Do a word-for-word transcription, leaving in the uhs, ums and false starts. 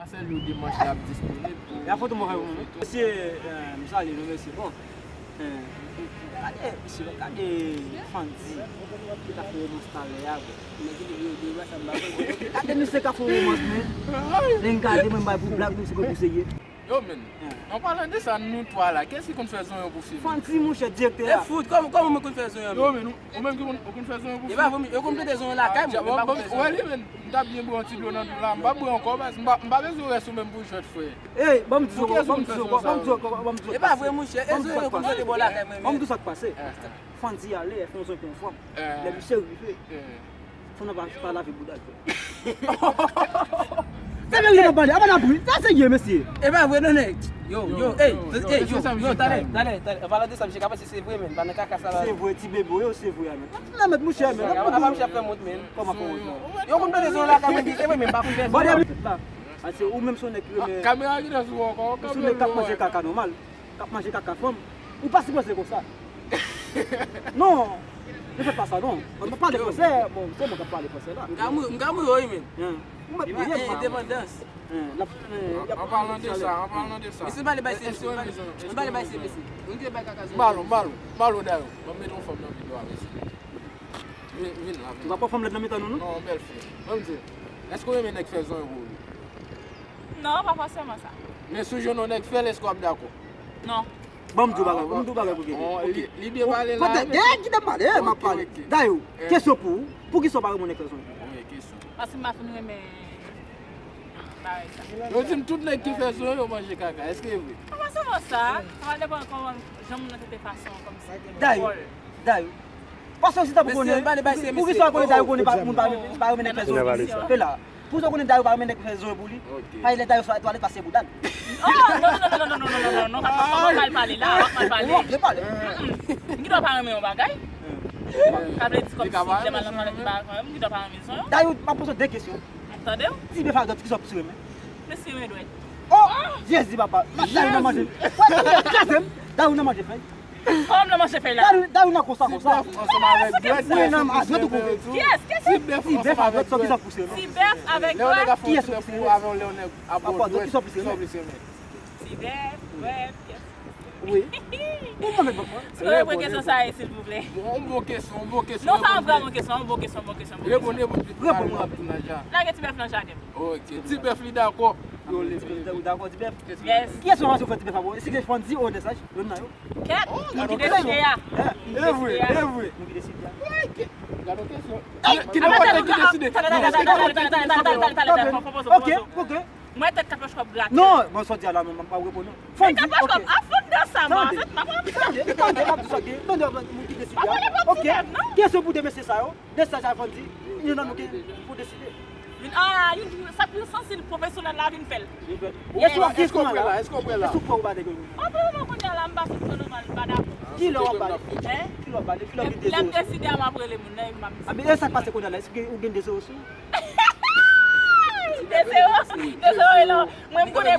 Sèl jou dimanch la ap disponib pou... Y a foto mwen fè pou mwen. Mesye, eh, m salye nou, mesye. Bon, eh, gade, mesye, gade Fandy ki ta fè romans talè a, bon. Gade misye ka fè romans, men. Lè n gade, mwen, m bay pou blag, misye konn pou serye. Yo, men, an palan de sa, nou twa la, kiyès ki konn fè zonyon pou fi? Fandy, monchè, direktè a. E fout, kòman, kòman mwen konn fè zonyon? Yo, men, ou menm ki konn, ou konn fè zonyon pou fi? E pa vre, yo konn plante zonyon lakay mwen, men pa konn fè zonyon. Wè li, men. M t ap byen bwè yon ti dlo nan dlo la. M p ap bwè ankò, baz. M pa, m pa bezwen rès ou menm pou jwèt, frè. Ey, ban m di w, ban m di w, ban m di w, ban m di w. E pa vre, monchè. E zonyon yo konn plante bò lakay mwen, men. Ban m di w sa k pase. Fandy ale, fè yon zonyon pou yon fanm. Lè misye rive, fanm nan pa, pa lave bouda l, frè. Se verite, n ap pale. Apa n ap ri? Sa serye, mesye. E pa vre, non, nèg. Yo, yo, ey, ey, yo, yo, talè, talè, talè. An palan de sa, misye ka panse se vre, men. Pa nan kaka sa la. Se vre, ti bebe, yo, se vre, men. Nan mèt mouche, men. Apa misye ap fè mont, men. Kòman fè mont, non? Yo konn plante zonyon lakay mwen, se vre, men pa konn fè zonyon. Paske ou menm se yon nèg ki renmen... Kamera ki nan sou ankò, ou se yon nèg k ap manje kaka nòmal, k ap manje kaka fanm. Ou pa sipoze konsa. Non, ne fè pa sa, non. Mwen pa pale fransè, bon, se mwen k ap pale fransè la. M ka mouri, m ka mouri, wi, men. Mwen pa endepandans. An palan de sa, an palan de sa. Mesye, m pale bay se mesye, m pale bay se mesye. M te bay kaka zonyon. M ba l, m ba l, m ba l dayè. Ban m mete yon fanm nan videyo a, mesye. Vin, vin la, vin. Ou pa pran fanm lèd nan mitan nou, non? Non, bèl fi. Ban m di, èske w renmen nèg fè zonyon pou ou? Non, pa fòseman sa. Men si w jwenn yon nèg fè l, èske w ap dakò? Non. Ban m di w bagay, ban m di w bagay pou gete. Li byen pale la. Dayè, kite m pale, m ap pale. Dayè, kesyon pou ou, poukisa w pa renmen nèg fè zonyon? Paske m pa fin renmen bagay sa. Yo di m tout nèg ki fè zonyon yo manje kaka, èske e vre? Pa fòseman sa, sa va depann kòman jan moun nan trete fason kòmsi. Dayè, dayè. Paske si ta pou konnen, poukisa w konnen dayè konnen pa, moun pa, pa renmen nèg fè zonyon? Fè la. Pou sa w konnen dayè pa renmen nèg fè zonyon pou li. Paske lè dayè sot nan twalèt, pase bouda l. Oh, non, non, non, non, non, non, non, non, w ap mal pale la, w ap mal pale. M gen dwa pa renmen yon bagay. Sa vle di kòmsi lè m al nan twalèt, m pa renmen, m gen dwa pa renmen zonyon. Dayè, m ap poze w de kesyon. M ap tande w. Ti bèf ak dòt, kisa w plis renmen? Plis renmen dwèt. Oh, Jezi papa. Dayè nan manje. Wè, kraze m. Dayè nan manje fèy. Kòman nan manje fèy la? Dayou nan konsa, konsa. Ti bèf ansanm avèk dwèt, kiyès ki plis renmen tou? Kiyès? Kiyès? Ti bèf ansanm avèk dwèt, sa ki sa plis renmen? Ti bèf avèk dwèt. Lè yon nèg ap fè yon ti bèf pou avè yon, lè yon nèg ap fè dwèt, ki sa plis renmen? Ti bèf, dwèt, kiyès? Wi. Ou pa mèt ban mwen. Sinon, reponn kesyon sa a, silvouplè. Yon bon kesyon, yon bon kesyon. Non, pa yon vrè bon kesyon, yon bon kesyon, bon kesyon, bon kesyon. Reponn, reponn. Reponn mwen. Lage ti bèf nan jaden. Ok, ti bèf li dakò. Yo, lespès, ou dakò, ti bèf? Yes. Kiyès ou panse ou fè ti bèf a bon? Èske Fandy ou Desaj? Youn nan yo. Kèt, nou ki deside a. E vre, e vre. Nou ki deside a. Gade yon kesyon. Ki nan kote ki deside? Ok, ok. Mwen tèt kapòch kòb grate. Non, bon, sa w di a la, mwen pa reponn non. Fandy, ok. Tande, tande, tande, m ap di sa gen. Tande, moun ki deside a. Ok. Kesyon pou de mesye sa yo. Desaj a Fandy, youn nan nou ki pou deside. Vin, ah, youn, sa pou yon sansi pwofesyonèl la vin fè l. Vin fè l. Yes. Èske w ap gen kounye a la? Èske w prè la? Èske w prè ou pa de kounye a? An pou moman kounye a la, m pa fin pran nòmal, m pa dakò. Kilè w ap bale? Hein? Kilè w ap bale? Kilè w gen de zewo? Lè m deside a, m ap rele moun nan, m ap di. A, men e sa k pase kounye a la? Èske w gen de zewo sou ou? De zewo? De zewo, e lò, mwen, m konnen.